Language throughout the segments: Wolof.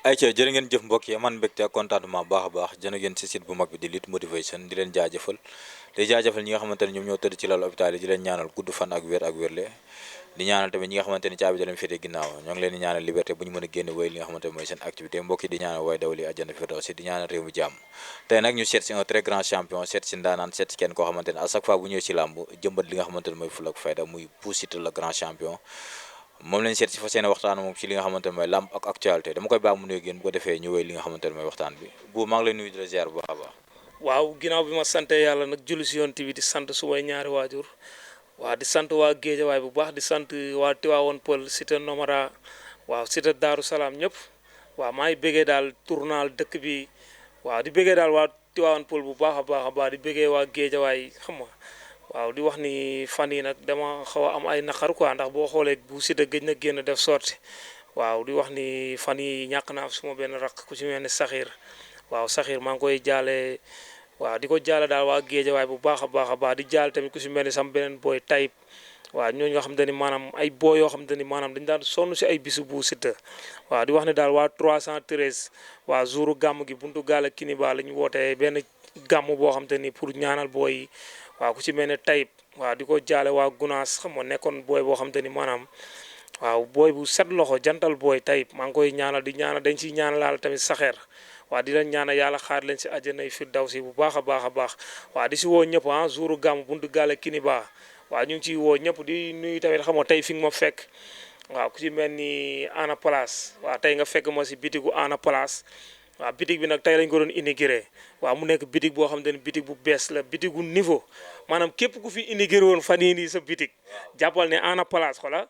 ayca jërë ngeen jëf mbokk yi man mbégte ak contentement baax a baax jërë ngeen ci site bu mag bi di Lutte Motivation di leen jaajëfal ñi nga xamante ne ñoom ñoo tëdd ci lal hôpital yi di leen ñaanal gudd fan ak wér ak wérle di ñaanal tamit ñi nga xamante ni caabi da leen féete ginnaaw ñoo ngi leen di ñaanal liberté bu ñu mën a génn wéy li nga xamante ne mooy seen activité mbokk yi di ñaanal way dawli àjjana firdawsi di ñaanal réew mi jàmm tey nag ñu seet si un très grand champion seet si ndaanaan seet si kenn koo xamante ne à chaque fois bu ñëwee ci làmb jëmbat li nga xamante ne mooy ful ak fayda muy Bou Siteu le grand champion moom lañ seet si fa seen waxtaan moom ci li nga xamante ne mooy làmb ak actualité dama koy baax mu nuyu génn bu ko defee ñu wéy li nga xamante ne mooy waxtaan bi bu maa ngi lay nuyu di la ziar bu baax a baax. waaw ginnaaw bi ma sante yàlla nag julli si yonent bi di sant sumay ñaari waajur waaw di sant waa Géejawaay bu baax di sant waa Tivaouane Peulh Cité Nomara waaw Cité Daaru Salaam ñëpp waaw maa ngi bëggee daal tournal dëkk bi waaw di bëggee daal waa Tivaouane Peulh bu baax a baax di bëggee waa Géejawaay xam nga waaw di wax ni fan yi nag dama xaw a am ay naqar quoi ndax boo xoolee Bou Siteu gëj na génn def sorti waaw di wax ni fan yi ñàkk naa suma benn rakk ku ci mel ni Saxiir waaw Saxiir maa ngi koy jaale waaw di ko jaale daal waa Géejawaay bu baax a baax di jaale tamit ku si mel ni sam beneen booy Tayib waaw ñooñu nga xam te ni maanaam ay boo yoo xam te ni maanaam dañu daan sonn si ay bisu Bou Siteu waaw di wax ne daal waa 313 waa jouru gàmm gi buntu gaal ak Kiniba la ñu wootee benn gàmm boo xam te ni pour ñaanal booy waaw ku ci mel ne Tayib waaw di ko jaale waa Gunaas xam nga nekkoon booy boo xam te ni maanaam waaw booy bu set loxo jantal booy Tayib maa ngi koy ñaanal di ñaanal dañ ciy ñaanalaal tamit Saxeer waaw di leen ñaanal yàlla xaar leen si àjjanay firdawsi bu baax a baax waaw di si woo ñëpp jouru gàmm buntu gaale Kiniba waaw ñu ngi ciy woo ñëpp di nuyu tamit xam nga tey fi nga ma fekk waaw ku ci mel ni Ana Place waaw tey nga fekk ma si bitigu Ana Place waaw bitig bi nag tey lañ ko doon inauguré waaw mu nekk bitig boo xam ne bitig bu bees la bitigu niveau maanaam képp ku fi inauguré woon fan yii nii sa bitig jàppal ne Ana Place xola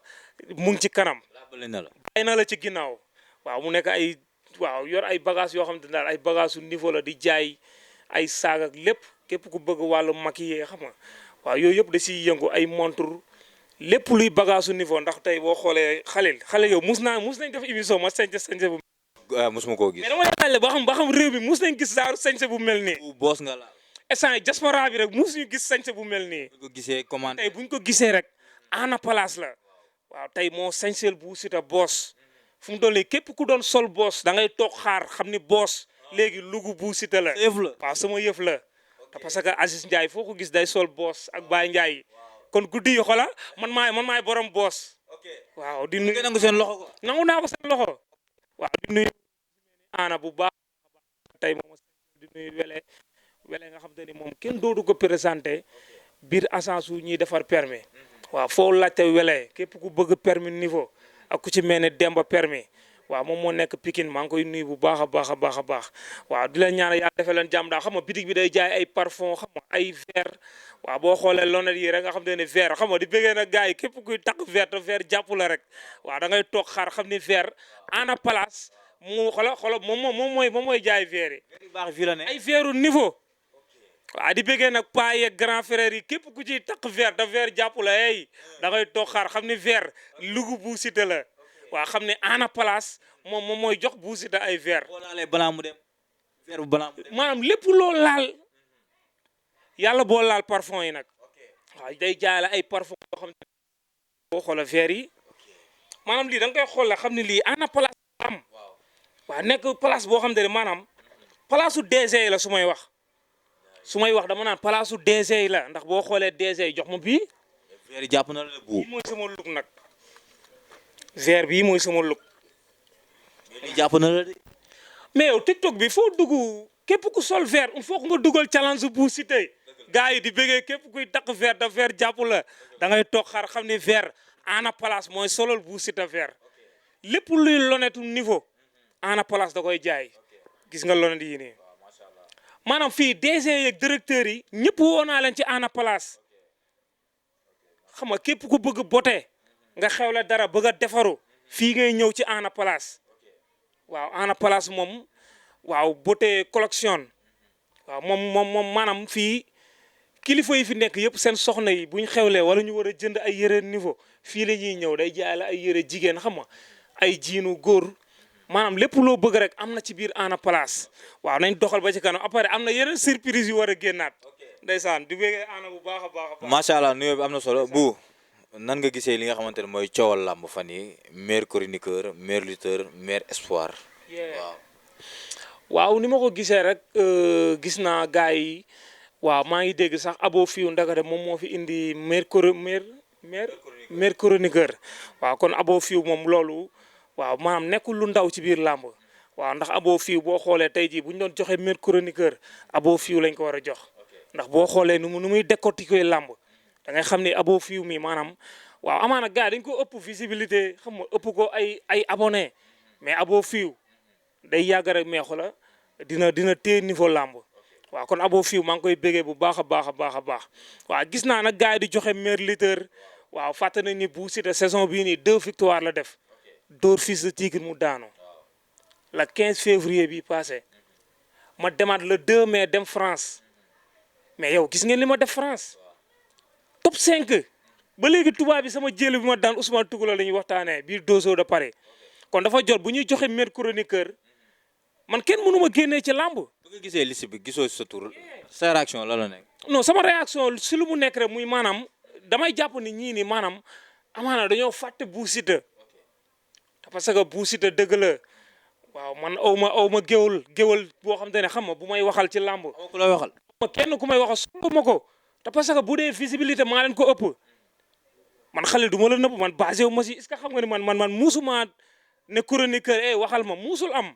mu ngi ci kanam bàyyi na la ci ginnaaw waaw mu nekk ay waaw yor ay bagage yoo xam ne daal ay bagage su niveau la di jaay ay saag ak lépp képp ku bëgg wàllu maquillé xam nga waaw yooyu yëpp da siy yëngu ay montre lépp luy bagage su niveau ndax tey boo xoolee xalil yow mus nañ def émission ma sañse bu mosuma koo gis mais dama lay laaj ba xam réew mi mus nañ gis daaru sañse bu mel nii boos nga la instant diaspora bi rek mus ñu gis sañse bu mel nii bu ko gisee commande tey buñ ko gisee rek Ana Place la waaw tey moo sañseel Bou Siteu boos fu mu doon képp ku doon sol boos da ngay toog xaar xam ni boos léegi lugu Bou Siteu la waaw sama yëf la te parce que Aziz Ndiaye foo ko gis day sol boos ak Baye Ndiaye kon guddi yi xola man maay borom boos waaw di nuyu nangu seen loxo ko nangu naa ko seen loxo waaw di nuyu Ana bu baax tey moom di nuyu wele nga xam te ni moom kenn doodu ko présenté biir agence wu ñuy defar permis waaw foo laajte wele képp ku bëgg permis niveau ak ku ci mel ne Demba permis waaw moom moo nekk Pikine maa ngi koy nuyu bu baax a baax waaw di leen ñaanal yàlla defee leen jàmm daal xam nga bitig bi day jaay ay parfum xam nga ay verre waaw boo xoolee lonet yi rek nga xam te ne verre xam nga di bëggee nag gars yi képp kuy takk verre te verre jàpp la rek waaw da ngay toog xaar xam ni verre Ana Place mu xola moom mooy jaay verre yi ay verre niveau waaw di bëggee nag paa yeeg grand frère yi képp ku ciy takk verre te verre jàpp la hey da ngay toog xaar xam ni verre lugu Bou Siteu la waaw xam ne Ana Place moom mooy jox Bou Siteu ay verre boo laalee balaa mu dem verre bu balaa mu dem maanaam lépp loo laal yàlla boo laal parfum yi nag waaw day jaay la ay parfum yoo xam ne boo xoola verre yi maanaam lii da nga koy xool la xam ne lii Ana Place am waaw nekk place boo xam ne maanaam place su DG yi la su may wax dama naan place su DG yi la ndax boo xoolee DG yi jox ma bii verre yi jàpp na la bu bii mooy sama look nag verre bii mooy sama look jàpp na la de mais yow TikTok bi foo dugg képp ku sol verre il faut que nga dugal challenge Bou Siteu gars yi di bëggee képp kuy takk verre da verre jàpp la da ngay toog xaar xam ni verre Ana Place mooy solol Bou Siteu verre lépp luy lonetu niveau Ana Place da koy jaay gis nga lonet yi nii maanaam fii DG yeeg directeurs yi ñëpp woo naa leen ci Ana Place xam nga képp ku bëgg bote nga xewle dara bëgg a defaru fii ngay ñëw ci Ana Place waaw Ana Place moom waaw beauté collection waaw moom maanaam fii kilifa yi fi nekk yëpp seen soxna yi buñ xewlee wala ñu war a jënd ay yëre niveau fii la ñuy ñëw day jaay la ay yëre jigéen xam nga ay jiinu góor maanaam lépp loo bëgg rek am na ci biir Ana Place waaw nañ doxal ba ci kanam après am na yeneen surprise yu war a génnaat ndeysaan di bëggee Ana bu baax a baax macha allah nuyoo bi am na solo bu nan nga gisee li nga xamante ne mooy coowal làmb fan yi meilleur chroniqueur meilleur lutteur meilleur espoir waaw ni ma ko gisee rek gis naa gars yi waaw maa ngi dégg sax abo fiu ndagate moom moo fi indi maire chroniqueur waaw kon abo fiu moom loolu waaw maanaam nekkul lu ndaw ci biir làmb waaw ndax abo fiu boo xoolee tey jii bu ñu doon joxe maire chroniqueur abo fiu lañ ko war a jox ndax boo xoolee nu muy décortiquer làmb da ngay xam ni abo fiu mi maanaam waaw amaana gars dañ ko ëpp visibilité xam nga ëpp ko ay abonné mais abo fiu day yàgg rek meexu la dina téye niveau làmb waaw kon abo fiu maa ngi koy bégee bu baax a baax a baax a baax waaw gis naa nag gars yi di joxe meilleur lutteur waaw fàtte nañ ni Bou Siteu saison bii nii 2 victoires la def dóor Fils de Tigre mu daanu le 15 février bi passé ma demaat le 2 mai dem France mais yow gis ngeen li ma def France top 5 ba léegi tubaab bi sama jël bi ma daan Ousmane Toucouleur la ñuy waxtaanee biir dozo de Paris kon dafa jot bu ñuy joxe meilleur chroniqueur man kenn mënu ma génnee ci làmb. bu nga gisee liste bi gisoo sa tur sa réaction la nekk. non sama réaction si lu mu nekk rek muy maanaam damay jàpp ni ñii ni maanaam amaana dañoo fàtte Bou Siteu parce que Bou Siteu dëgg la waaw man aw ma géwal boo xam te ne xam nga bu may waxal ci làmb. ku lay waxal. ma kenn ku may waxal solo ma ko te parce que bu dee visibilité maa leen ko ëpp man xale du ma la nëbb man basé wu ma si est-ce que xam nga ni man muusuma ne chroniqueur waxal ma muusul am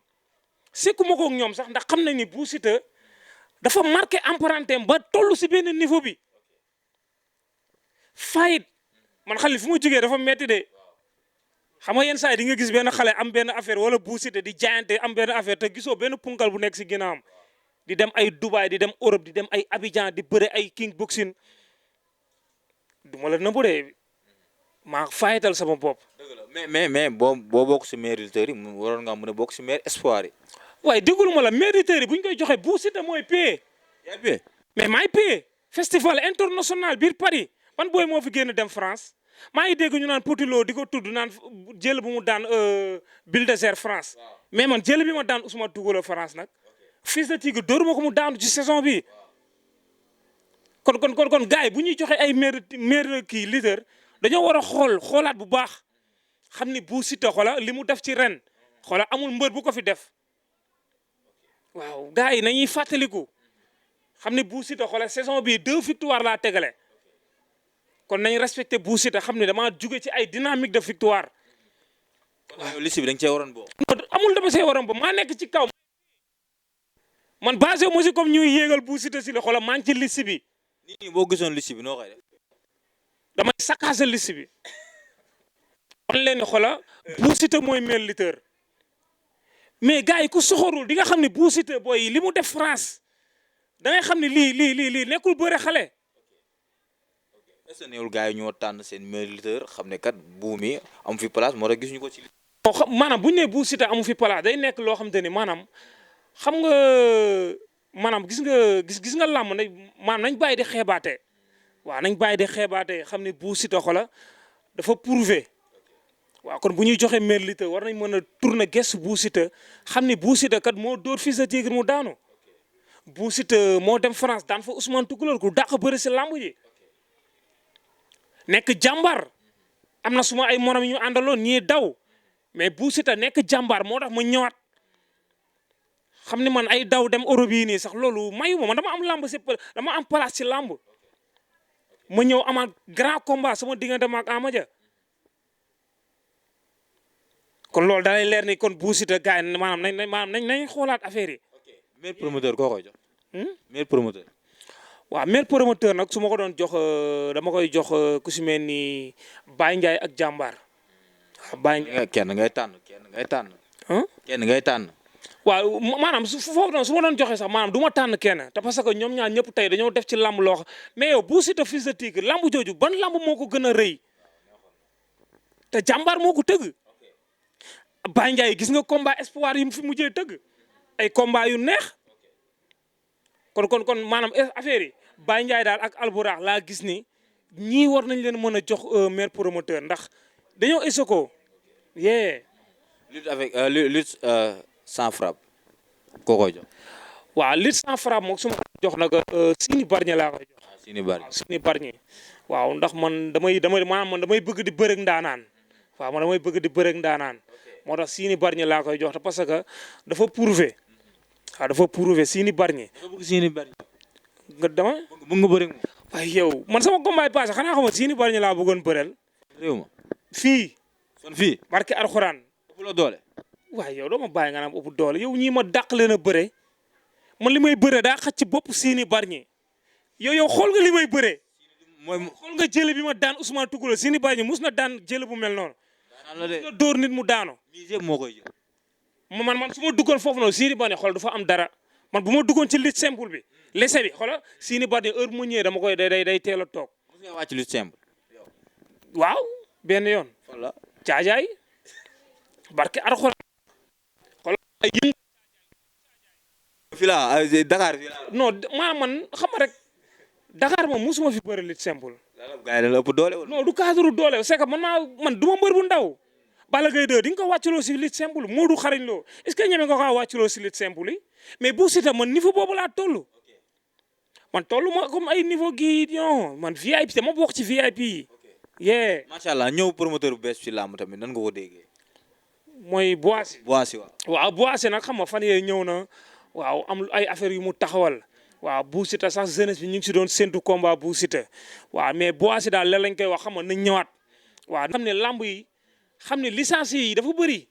sekku ma ko ak ñoom sax ndax xam nañ ni Bou Siteu dafa marqué empreinte ba toll si benn niveau bi fayit man xale fu ma jógee dafa metti de xam nga yenn saa yi di nga gis benn xale am benn affaire wala Bou Siteu di jaayante am benn affaire te gisoo benn punkal bu nekk si ginnaawam di dem ay Dubaï di dem Europe di dem ay Abidjan di bëre ay king boxing du ma la nëbbu de maa fayital sama bopp. dëgg la mais boo bokk si meilleur lutteur yi waroon nga mën a bokk si meilleur espoir yi. waaye déggul ma la meilleur lutteur yi bu ñu koy joxe Bou Siteu mooy paye. yaa paye. mais maay paye festival international biir Paris ban booy moo fi génn dem France maa ngi dégg ñu naan Potilo di ko tudd naan jël bu mu daan Bulldozer France mais man jël bi ma daan Ousmane Toucouleur France nag Fils de Tigre dóoru ma ko mu daanu ci saison bi kon gars yi bu ñuy joxe ay meilleur kii lutteur dañoo war a xoolaat bu baax xam ni Bou Siteu xoola li mu def ci ren xoola amul mbër bu ko fi def waaw gars yi nañuy fàttaliku xam ni Bou Siteu xoola saison bii 2 victoires laa tegale kon nañ respecté Bou Siteu xam ne damaa jóge ci ay dynamique de victoire. waaw liste bi da nga cee waroon bokk. amul dama see waroon ba maa nekk ci kaw. man basé wu ma si comme ñuy yéegal Bou Siteu si la xoola maa ngi ci liste bi. nii boo gisoon liste bi noo koy def. damay saccagé liste bi. man leen ni xoola Bou Siteu mooy meilleur lutteur mais gars yi ku soxorul di nga xam ne Bou Siteu booy li mu def France da ngay xam ne lii nekkul bëre xale. est-ce que neewul gars yi ñoo tànn seen meilleur lutteur xam ne kat Bou mi am fi place moo tax gisuñu ko ci. maanaam bu ñu nee Bou Siteu amu fi place day nekk loo xam te ni maanaam xam nga maanaam gis nga làmb nañ bàyyi di xeebaate waaw nañ bàyyi di xeebaate xam ne Bou Siteu xola dafa prouvé waaw kon bu ñuy joxe meilleur lutteur war nañ mën a tourner gëstu Bou Siteu xam ne Bou Siteu kat moo dóor Fils de Tigre mu daanu Bou Siteu moo dem France daan fa Ousmane Toucouleur ku dàq bëri si làmb ji nekk jàmbaar am na suma ay morom ñu àndaloon ñii daw mais Bou Siteu nekk jàmbaar moo tax ma ñëwaat xam ni man ay daw dem Europe yi nii sax loolu mayu ma man dama am làmb si dama am place ci làmb ma ñëw amaat grand combat sama diggante ak Ama Dia kon loolu da lay leer ni kon Bou Siteu gars yi maanaam nañ xoolaat affaire yi. meilleur promoteur koo koy jox. meilleur promoteur. waaw meilleur promoteur nag su ma ko doon jox dama koy jox ku si mel ni Baye Ndiaye ak jàmbaar. waaw Baye Ndiaye kenn ngay tànn. waaw maanaam foofu noonu su ma doon joxe sax maanaam du ma tànn kenn te parce que ñoom ñaar ñëpp tey dañoo def ci lamb loo xam mais yow Bou Siteu Fils de Tigre lamb jooju ban lamb moo ko gën a rëy te jàmbaar moo ko tëgg. Baye Ndiaye gis nga combat espoir yi mu fi mujjee tëgg ay combat yu neex kon maanaam affaire yi Baye Ndiaye daal ak Albourakh laa gis ni ñii war nañ leen mën a jox meilleur promoteur ndax dañoo esoko yee. lutte sans frappe koo koy jox. waaw lutte sans frappe moom su ma jox nag Sini Barñe laa koy jox. Sini Barñe waaw ndax man damay bëgg di bërëg ndaanaan waaw man damay bëgg di bërëg ndaanaan moo tax Siny Bargny laa koy jox te parce que dafa prouvé waaw dafa prouvé Siny Bargny. dafa bëgg Siny Bargny. nga dama. bëgg nga bëri moom. waaye yow man sama combat yi passé xanaa xamoon Siny Bargny laa bëggoon bëreel. réew ma. fii. kon fii. barke Alxuraan. ëpp la doole. waaye yow doo ma bàyyi nga naan ëpp doole yow ñii ma dàq leen a bëre man li may bëre daa xaj ci bopp Siny Bargny yow xool nga li may bëre. xool nga jële bi ma daan Ousmane Toucouleur Siny Bargny mus na daan jële bu mel noonu. nga dóor nit mu daano moo koy jël. man su ma duggoon foofu noonu Siny Bargny xool du fa am dara man bu ma duggoon ci lutte simple bi lese bi xoola Siny Bargny heure bu ma ñëwee dama koy day teel a toog. mos nga wàcc lutte simple. waaw benn yoon. voilà caajaay barke Alxuraan. xool yëngu. fii la Dakar fii la. non man xam nga rek Dakar moom musuma fi bëri lutte simple. gars yi la ëpp doole wala. non du cadre doole c'est que man du ma mbër bu ndaw. Balla Gaye 2 di nga ko wàccaloo si lutte simple Modou xarañ loo est-ce que ñeme nga ko wàccaloo si lutte simple yi mais Bou Siteu man niveau boobu laa toll. man tollu ma comme ay niveau gii non man VIP te ma bokk ci VIP yi. yee. macha allah ñëw promoteur bu bees ci làmb tamit nan nga ko déggee. mooy Boissy. Boissy waaw. waaw Boissy nag xam nga fan yee ñëw na waaw am ay affaires yu mu taxawal. waaw Bou Siteu sax jeunesse bi ñu ngi si doon séntu combat Bou Siteu waaw mais Boissy daal lan lañ koy wax xam nga nañ ñëwaat waaw xam ne lamb yi xam ne licence yi dafa bëri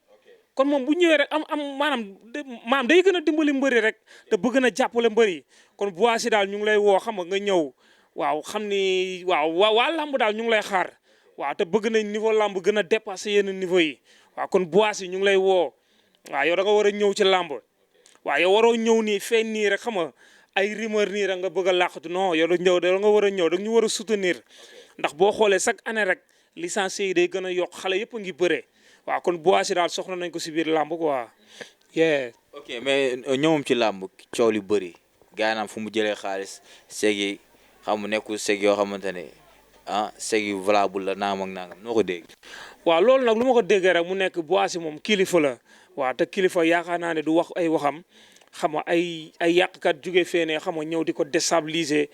kon moom bu ñëwee rek am maanaam day gën a dimbali mbëri rek te bëgg na jàppale mbëri kon Boissy daal ñu ngi lay woo xam nga ñëw waaw xam ni waa lamb daal ñu ngi lay xaar waaw te bëgg nañ niveau lamb gën a dépasser yenn niveau yi waaw kon Boissy ñu ngi lay woo waaw yow da nga war a ñëw ci lamb waaw yow waroo ñëw nii feeñ nii rek xam nga ay rumeur nii rek nga bëgg a làqatu non yow da nga war a ñëw da ñu war a soutenir ndax boo xoolee chaque année rek licenciés yi day gën a yokk xale yëpp a ngi bëree waaw kon Boissy daal soxla nañ ko si biir làmb quoi. ok mais ñëwum ci làmb coow li bëri gars yi naan fu mu jëlee xaalis seeg yi xam mu nekkul seeg yoo xamante ne seeg yu valable la naam ak nangam noo ko dégg. waaw loolu nag lu ma ko déggee rek mu nekk Boissy moom kilifa la waaw te kilifa yaakaar naa ne du wax ay waxam. xam nga ay yàqkat jóge fee ne xam nga ñëw di ko déstabiliser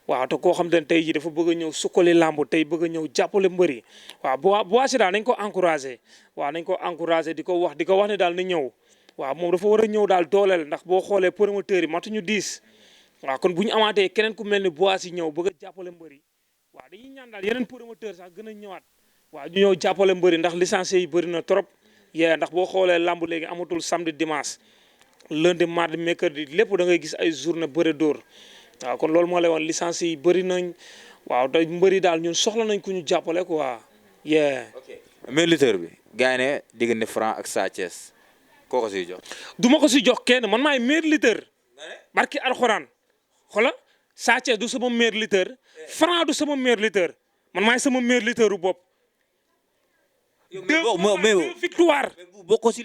waaw te koo xam te ne tey jii dafa bëgg a ñëw sukkali làmb tey bëgg a ñëw jàppale mbëri waaw Boissy daal nañ ko encouragé waaw nañ ko encouragé di ko wax ne daal na ñëw waaw moom dafa war a ñëw daal dooleel ndax boo xoolee promoteurs yi matuñu 10 waaw kon bu ñu amaatee keneen ku mel ni Boissy ñëw bëgg a jàppale mbëri waaw dañuy ñaan daal yeneen promoteurs sax gën a ñëwaat waaw ñu ñëw jàppale mbëri ndax licenciés yi bëri na trop ndax boo xoolee làmb léegi amatul samedi dimanche lundi mardi mercredi lépp da ngay gis ay journée bëri dóor waaw kon loolu moo lay woon licence yi bëri nañ waaw te mbëri daal ñun soxla nañ ku ñu jàppale quoi. mais lutteur bi gars yi ne diggante Franc ak Sa Thiès koo ko siy jox. du ma ko si jox kenn man maay meilleur lutteur barki Alxuraan xola Sa Thiès du sama meilleur lutteur Franc du sama meilleur lutteur man maay sama meilleur lutteur bu bopp. deux victoire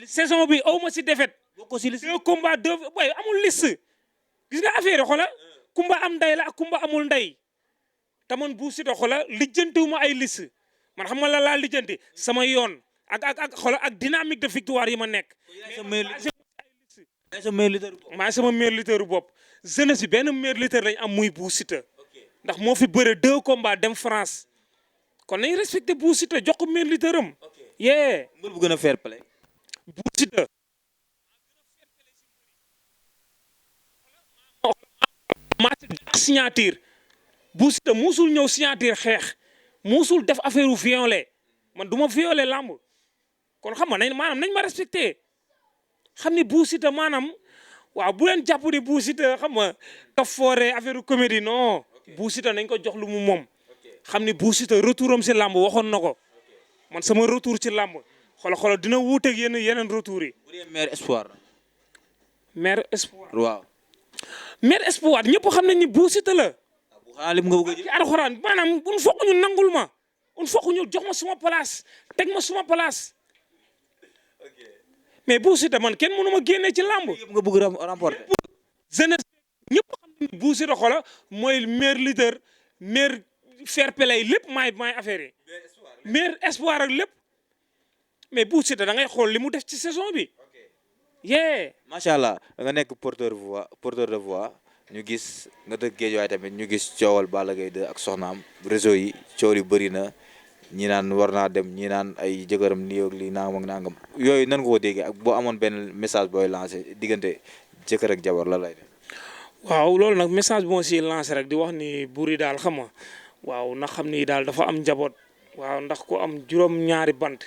saison bi aw ma si défaite. deux combat deux waaye amul liste gis nga affaire yi xola kumba am nday la ak kumba amul nday te man Bou Siteu xola lijjantiwuma ay liste man xam nga la laa lijjanti sama yoon ak xola ak dynamique de victoire yi ma nekk. maa sama meilleur lutteur bopp jeunesse bi benn meilleur lutteur lañ am muy Bou Siteu ndax moo fi bëre 2 combats dem France kon nañ respecté Bou Siteu jox ko meilleur lutteur am. mbër bu gën a fair play. Bou Siteu signature Bou Siteu musul ñëw signature xeex musul def affaire u violé man du ma violé lamb kon xam nga nañ ma respecté xam ni Bou Siteu maanaam waaw bu leen jàpp ni Bou Siteu xam nga ka foore affaire comédie non Bou Siteu nañ ko jox lu mu moom xam ni Bou Siteu retour am si lamb waxoon na ko man sama retour ci lamb xool dina wuuteeg yeneen retour yi. bu dee maire espoir. maire espoir waaw. maire espoir ñëpp xam nañ ni Bou Siteu la. xanaa lim nga bëgg a jël ci Alxuraan maanaam un foog ñu nangul ma un foog ñu jox ma suma place teg ma suma place mais Bou Siteu man kenn mënu ma génnee ci làmb. yëpp nga bëgg remporter. jeunesse ñëpp xam nañ ni Bou Siteu xola mooy meilleur leader meilleur fair play lépp maay affaire yi meilleur espoir ak lépp mais Bou Siteu da ngay xool li mu def ci saison bi. macha allah da nga nekk porteur de voix ñu gis nga dëkk Guédiawaye tamit ñu gis coowal Balla Gaye 2 ak soxnaam réseau yi coow yi bëri na ñi naan war naa dem ñi naan ay jëkkëram lii ak lii nangam ak nangam yooyu nan nga ko déggee ak boo amoon benn message booy lancé diggante jëkkër ak jabar la lay def. waaw loolu nag message bu ma siy lancé rek di wax ni buur yi daal xam nga waaw na xam ni daal dafa am njaboot waaw ndax ku am juróom-ñaari bant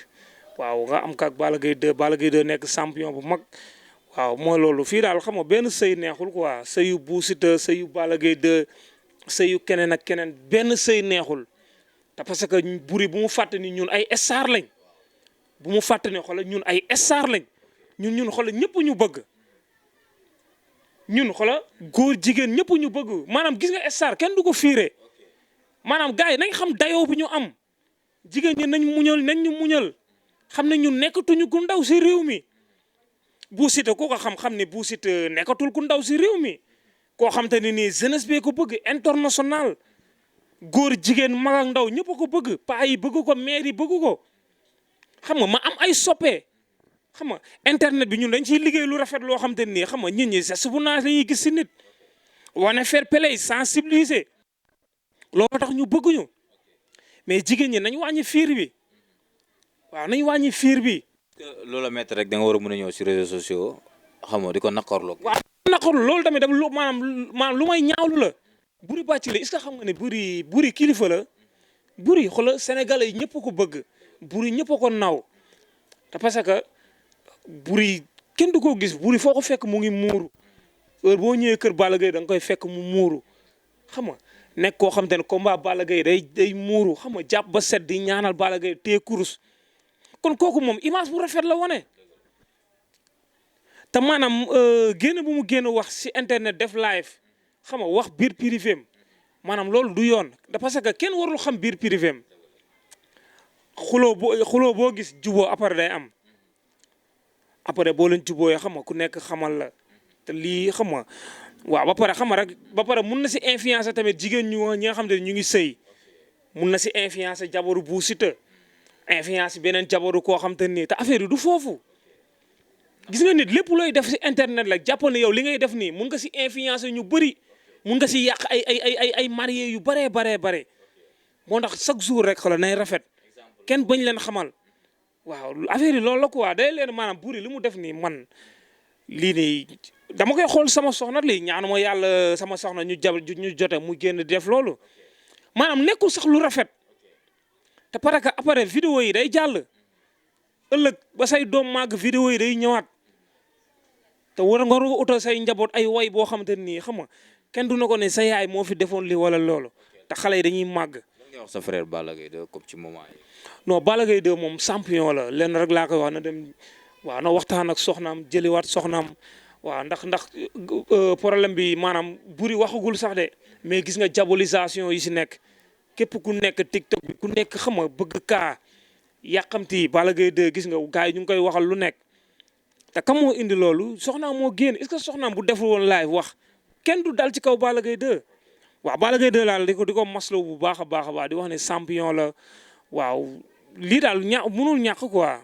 waaw nga am kak Balla Gaye 2 Balla Gaye 2 nekk champion bu mag waaw mooy loolu fii daal xam nga benn sëy neexul quoi sëyu Bou Siteu sëyu Balla Gaye 2 sëyu keneen ak keneen benn sëy neexul te parce que buri bu mu fàtte ni ñun ay star lañ bu mu fàtte ni xoolal ñun ay star lañ ñun xoolal ñëpp ñu bëgg ñun xoolal góor jigéen ñëpp ñu bëgg maanaam gis nga star kenn du ko fiire maanaam gars yi nañ xam dayoo bi ñu am jigéen ñi nañ ñu muñal xam ne ñun nekkatuñu ku ndaw si réew mi Bou Siteu ku ko xam ne Bou Siteu nekkatul ku ndaw si réew mi koo xam te ne nii jeunesse bee ko bëgg international góor jigéen mag ak ndaw ñëpp a ko bëgg paa yi bëgg ko maire yi bëgg ko xam nga ma am ay soppe xam nga internet bi ñun dañ ciy liggéey lu rafet loo xam te nii xam nga nit ñi c'est bu naaj la ñuy gis si nit wane fair play sensibiliser loolu tax ñu bëgg ñu mais jigéen ñi nañ wàññi fiir bi waaw nañ wàññi fiir bi. loola métti rek da nga war a mën a ñëw si réseaux sociaux xam nga di ko naqarloo. waaw naqarlu loolu tamit dafa maanaam lu may ñaawlu la. Boury Bathily est-ce que xam nga ne Boury kilifa la Boury xoolal sénégalais yi ñëpp ko bëgg Boury ñëpp ko naw te parce que Boury kenn du ko gis Boury foo ko fekk mu ngi muuru heure boo ñëwee kër Balla Gaye da nga koy fekk mu muuru xam nga nekk koo xam te ne combat Balla Gaye day muuru xam nga jàpp ba set di ñaanal Balla Gaye téye kurus kon kooku moom image bu rafet la wane te maanaam génn bu mu génn wax si internet def live xam nga wax biir privé am maanaam loolu du yoon da parce que kenn warul xam biir privé am xuloo boo gis juboo après day am après boo leen juboo yoo xam nga ku nekk xamal la te lii xam nga waaw ba pare xam nga rek ba pare mun na si influencer tamit jigéen ñi nga xam ne ñu ngi sëy mun na si influencer jabaru Bou Siteu influence beneen jabaru koo xam te nii te affaire yi du foofu gis nga nit lépp looy def si internet la jàpp ne yow li ngay def nii mun nga si influencer ñu bëri mun nga si yàq ay marié yu bare moo tax chaque jour rek xoolal nay rafet kenn bañ leen xamal waaw affaire yi loolu la quoi day leen maanaam Boury li mu def nii man lii nii dama koy xool sama soxna lii ñaanuma yàlla sama soxna ñu jote mu génn def loolu maanaam nekkul sax lu rafet te parce que après vidéo yi day jàll ëllëg ba say doom màgg vidéo yi day ñëwaat te war nga utal say njaboot ay way boo xamante nii xam nga kenn du na ko ne sa yaay moo fi defoon lii wala loolu te xale yi dañuy màgg. lan ngay wax sa frère Balla Gaye 2 comme ci moment yi. non Balla Gaye 2 moom champion la lenn rek laa koy wax na dem waaw na waxtaan ak soxnaam jëliwaat soxnaam waaw ndax problème bi maanaam Boury waxagul sax de mais gis nga diabolisation yi si nekk képp ku nekk TikTok bi ku nekk xam nga bëgg kaa yàqamti Balla Gaye 2 gis nga gars yi ñu ngi koy waxal lu nekk te kam moo indi loolu soxnaam moo génn est-ce que soxnaam bu deful woon live wax kenn du dal ci kaw Balla Gaye 2 waaw Balla Gaye 2 daal di ko masloo bu baax a baax di wax ne champion la waaw lii daal mënul ñàkk quoi.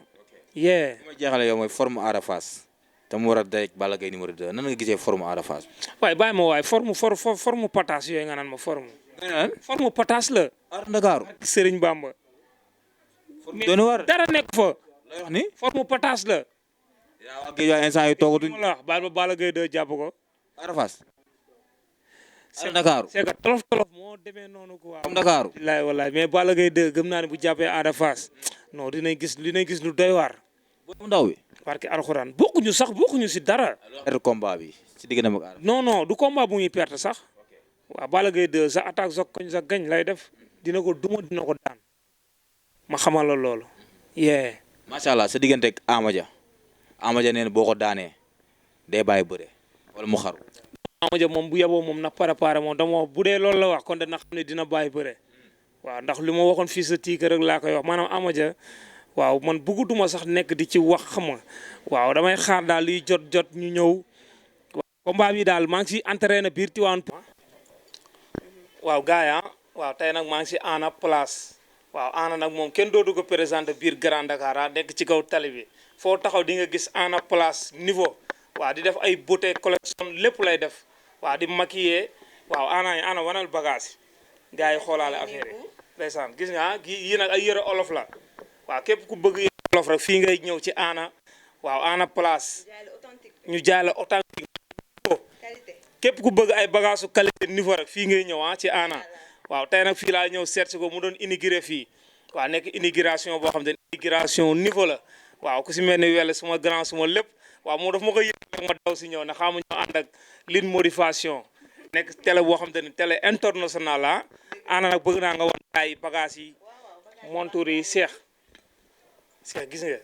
yee li ma jeexale yow mooy forme Ada Fass te mu war a day Balla Gaye numéro 2 nan nga gisee forme Ada Fass. waaye bàyyi ma waaye forme pataas yooyu nga naan ma forme. forme pataas la. Ar Ndakaaru Serigne Bamba. doon war dara nekk fa. lay wax ni forme pataas la. yaa wax géej instant yi toogatuñ. la wax baal ma Balla Gaye 2 jàpp ko. Ada Fass. Ar Ndakaaru c'est que tolof moo demee noonu quoi. Ar Ndakaaru. wallaay mais Balla Gaye 2 gëm naa ne bu jàppee Ada Fass non dinañ gis lu doy waar. bu ndaw bi. parce que alxuraan bokkuñu si dara. perte combat bi ci diggante ak Ada. non du combat bu muy perte sax. waaw Balla Gaye 2 sa attaque sa gañ lay def dina ko duma dina ko daan. ma xamal la loolu. yee. macha allah sa diggante ak Ama Dia nee na boo ko daanee day bàyyi bëre wala mu xaru. Ama Dia moom bu yeboo moom na préparé moom dama bu dee loolu la wax kon dana xam ne dina bàyyi bëre waaw ndax li ma waxoon fii sa tiika rek laa koy wax maanaam Ama Dia waaw man bëggatuma sax nekk di ci wax xam nga waaw damay xaar daal liy jot ñu ñëw. combat bi daal maa ngi si entraîné biir Tivaouane. waaw gars yi waaw tey nag maa ngi si Ana place waaw Ana nag moom kenn dootu ko présenté biir Grand Dakar nekk ci kaw tali bi foo taxaw di nga gis Ana place niveau waaw di def ay beauté collection lépp lay def waaw di maquiller waaw Ana wanal bagage gars yi xoolaale affaire yi ndeysaan gis nga yii nag ay yëre olof la waaw képp ku bëgg yëre olof rek fii ngay ñëw ci Ana waaw Ana place ñu jaay la authentique képp ku bëgg ay bagage su qualité niveau rek fii ngay ñëw ci Ana waaw tey nag fii laa ñëw seet si ko mu doon inauguré fii waaw nekk inauguration boo xam ne inauguration niveau la waaw ku si mel ni wele suma grand suma lépp waaw moom daf ma koy yëg rek ma daw si ñëw ne xamu ñoo ànd ak Lune Motivation nekk télé boo xam te ne télé international la Ana nag bëgg naa nga wan ay bagage yi montour yi Cheikh gis nga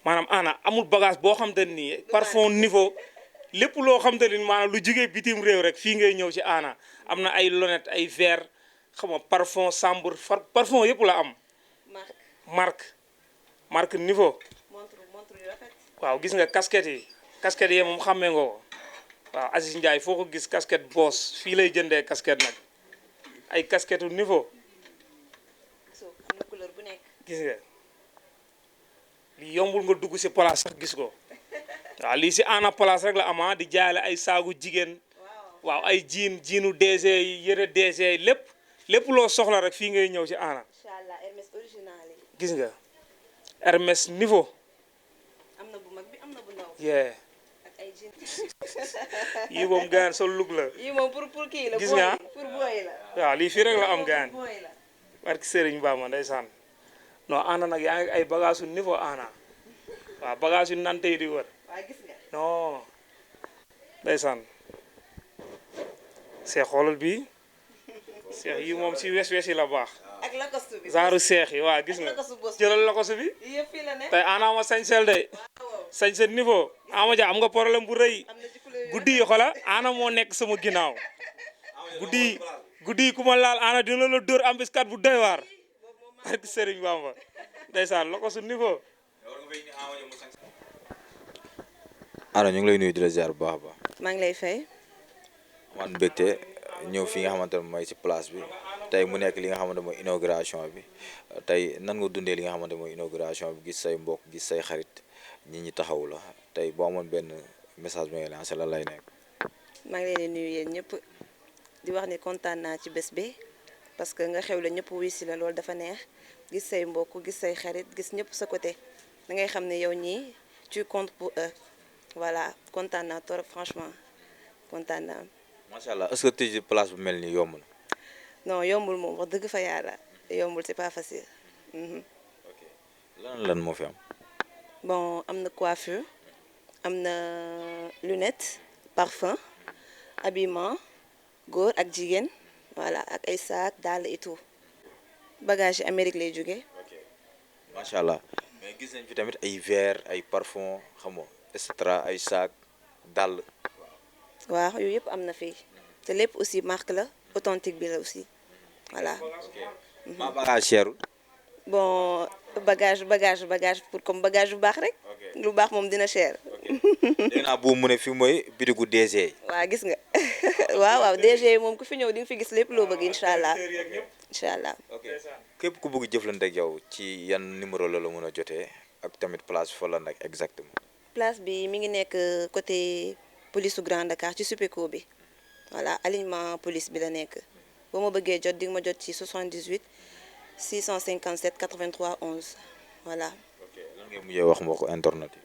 maanaam Ana amul bagage boo xam te nii parfum niveau lépp loo xam te ni maanaam lu jugee bitim réew rek fii ngay ñëw ci Ana am na ay lunette ay verre xam nga parfum chambre parfum yëpp la am marque niveau waaw gis nga casquette yi moom xàmmee nga ko waaw Aziz Ndiaye foo ko gis casquette boss fii lay jëndee casquette nag ay casquette niveau gis nga lii yombul nga dugg si place sax gis ko waaw lii si Ana place rek la ama di jaale ay saagu jigéen waaw ay jiinu DG yi yëre DG yi lépp loo soxla rek fii ngay ñëw si Ana gis nga Hermès niveau am na bu mag bi am na bu ndaw yee ak ay jean yii moom gaan sol lug la yi moom pour kii la gis nga pour booy la waaw lii fii rek la am gaan booy la barki Serigne Bamba ndeysaan non Ana nag yaa ngi ay bagage su niveau Ana waaw bagage yu nante yi di wër waa gis nga non ndeysaan seex xoolal bii seex yi moom si wes yi la baax ak lakostu bi genre seex yi waa gis nga jëlal lakostu bi yëpp fii la ne tey Ana ma sañsel de sañsel niveau ama ja am nga problème bu rëy am na ci couleur guddi yi xola Ana moo nekk sama ginnaaw guddi yi ku ma laal Ana dina la dóor embuscade bu doy waar barki Serigne Bamba ndeysaan lakostu niveau Ana ñu ngi lay nuyu di la ziar bu baax a baax maa ngi lay fay man mbégte ñëw fi nga xamante ne mooy si place bi tey mu nekk li nga xamante mooy inauguration bi tey nan nga dundee li nga xamante mooy inauguration bi gis say mbokk gis say xarit ñi taxawu la tey boo amoon benn message bi nga lancé la lay nekk. maa ngi leen di nuyu yéen ñëpp di wax ni kontaan naa ci bés bi parce que nga xew la ñëpp wuy si la loolu dafa neex gis say mbokk gis say xarit gis ñëpp sa côté da ngay xam ne yow ñii tu comptes pour eux voilà kontaan naa trop franchement kontaan naa. macha allah est-ce que tëj place bu mel nii yomb na. non yombul moom wax dëgg fa yàlla yombul c'est pas facile. ok lan moo fi am. bon am na coiffure am na lunette parfum habillement góor ak jigéen voilà ak ay sac dàll et tout bagage yi Amérique lay jóge ok macha allah mais gis nañ fi tamit ay verre ay parfum xam nga et cetera ay sac dàll. waaw yooyu yëpp am na fii te lépp aussi marque la authentique bi la aussi voilà. ma bagage cherul. bon bagage pour comme bagage bu baax rek. lu baax moom dina cher. dégg naa bu mu ne fii mooy bitigu DG. waaw gis nga waaw DG moom ku fi ñëw di nga fi gis lépp loo bëgg incha allah incha allah. ok képp ku bëgg jëflante ak yow ci yan numéro la mën a jotee ak tamit place fa la nag exactement. place bi mi ngi nekk côté police su Grand Dakar ci Supéco bi voilà alignement police bi la nekk boo ma bëggee jot di nga ma jot ci 78 657 83 11 voilà. ok lan ngay mujjee wax mbokku internet yi.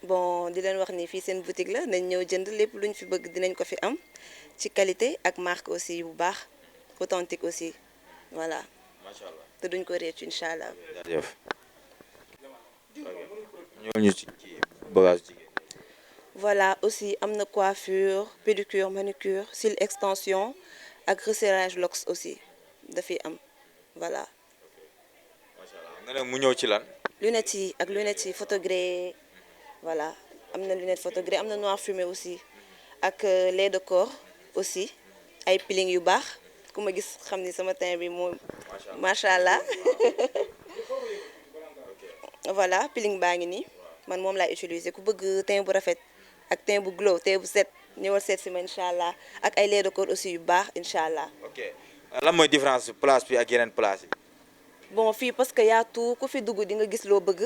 bon di leen wax ni fii seen boutique la nañ ñëw jënd lépp luñ fi bëgg dinañ ko fi am ci qualité ak marque aussi bu baax authentique aussi voilà. macha allah te duñ ko réccu incha allah. jaajëf. ñoo ñu ci bagage jigéen. voilà aussi am na coiffure pédicure manucure cils extension ak resserrage locks aussi dafay am voilà. macha allah nga ne mu ñëw ci lan. lunettes yi photogré voilà am na lunette photogré am na noir fumé aussi ak lait de corps aussi ay peeling yu baax ku ma gis xam ni sama teint bi moom macha allah voilà peeling baa ngi nii man moom laay utiliser ku bëgg teint bu rafet ak teint bu glow teint bu set ñëwal seet si ma incha allah ak ay lait de corps aussi yu baax incha allah. ok lan mooy différence place bi ak yeneen place yi. bon fii parce que yaa tout ku fi dugg di nga gis loo bëgg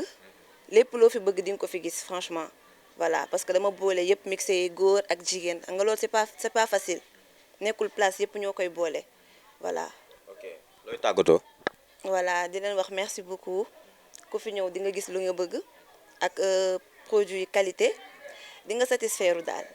lépp loo fi bëgg di nga ko fi gis franchement voilà parce que dama boole yëpp mixé góor ak jigéen nga loolu c'est pas facile nekkul place yëpp ñoo koy boole voilà. ok looy tàggatoo. voilà di leen wax merci beaucoup ku fi ñëw di nga gis lu nga bëgg ak produit qualité di nga satisfaire daal.